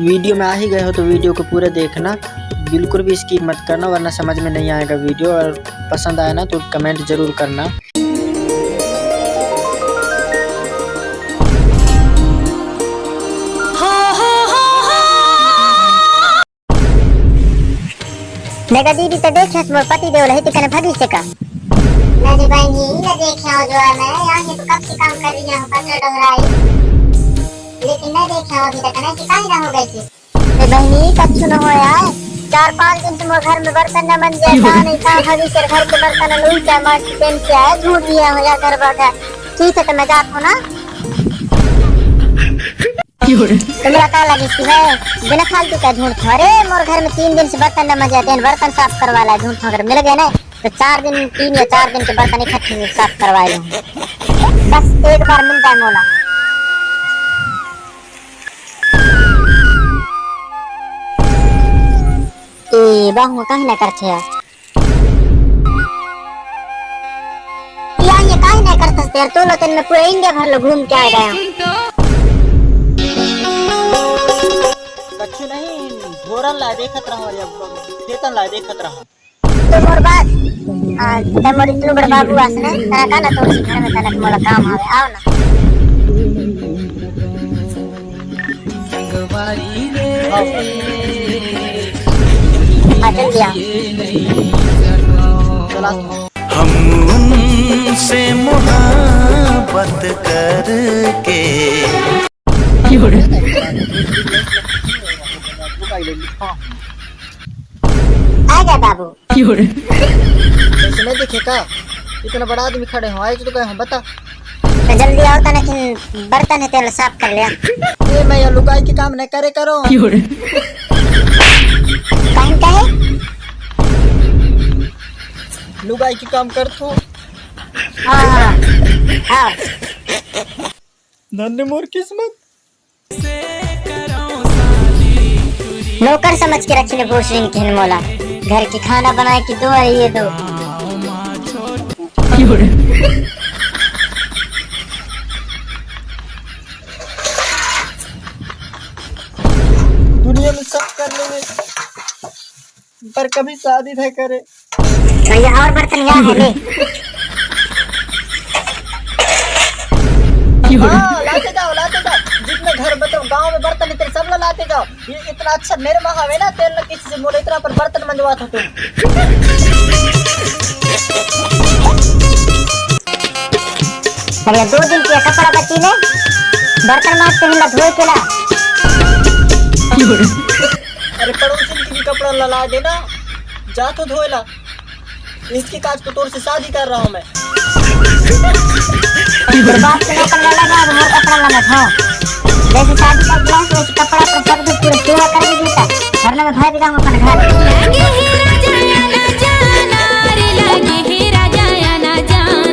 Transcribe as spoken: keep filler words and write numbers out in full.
Video में आ ही गए हो तो वीडियो को पूरा देखना, बिल्कुल भी स्किप मत करना, वरना समझ में नहीं आएगा वीडियो। और पसंद आया ना तो कमेंट जरूर करना। नेगा दीदी तो देखे मोर पति देव लही तिकने भगी से का। नहीं बहनी, न देखे हो जो है, मैं यहाँ से तो कब से काम कर रही हूँ, पटरा डोंगराई, लेकिन नहीं देखे हो अभी तक, नहीं कि काहे ना हो गए थे। ए बहनी, कछु न हो यार, चार पाँच दिन से मोर घर में बर्तन न मंजे, का नहीं का भगी से घर के बर्तन लुई चाहे मार की पेन से आया, झूठ दिया हो या घर बघा। ठीक है, तो मैं जात हूँ ना। तो मेरा का लगी कि मैं बिना फालतू का झूठ था। अरे, मोर घर में तीन दिन से बर्तन न मजे, तेन बर्तन साफ करवा ला, झूठ अगर मिल गए ना, तो चार दिन, तीन या चार दिन के बर्तन इकट्ठे साफ करवा लूँ। बस एक बार मिलता है मोला। ए, बाहु काहे ना करथे यार? या ये काहे नहीं करथस तेर? तो लो तेन में पूरा इंडिया भर लो घूम के आ गया। कछु नहीं, ढोरन ला देखत रहो या खेतन ला देखत रहो। तो मोर बात, आ, ते मोर इतनु बड़ बाबू आस ने, तेरा का ना तो उसी घर में तनक मोला काम आवे, आओ ना। हाँ, चल दिया। चला। हम उनसे मोहब्बत करके। आ गया बाबू। ऐसे नहीं दिखे का? इतना बड़ा आदमी खड़े हो, आए तो कहे हम बता। तो जल्दी आओ तना कि बर्तन है तेल साफ कर लिया। ये मैं ये लुगाई के काम नहीं करे करो। काहे कहे? लुगाई के काम कर तू। हाँ, हाँ, हाँ। धन्य मोर किस्मत। नौकर समझ के रखिन भोसड़ी किहिन मोला, घर के खाना बनाए के दो, ये दो। दुनिया में सब कर लेंगे, पर कभी शादी नहीं करे। भैया, और बर्तन यहाँ है, ले। हाँ, लाते जाओ, लाते जाओ। जितने घर, मतलब, गांव में बर्तन इतने सब ला लाते जाओ। ये इतना अच्छा निर्मा हवे ना, तेल न किसी से बोले, इतना पर बर्तन मंजवा था तुम। भैया, दो दिन के कपड़ा बची ने, बर्तन माज के हिला धोए के ला। अरे, पड़ोसिन के भी कपड़ा ला, ला देना, जा तो धोए ला। इसकी काज को तोर से शादी कर रहा हूँ मैं। तेरे बाप के नौकर वाला ना, मोर कपड़ा वाला था। जैसे शादी कर दिया, वैसे कपड़ा पर सब कुछ पूरा सेवा कर भी देता। वरना मैं भाग जाऊंगा अपने घर।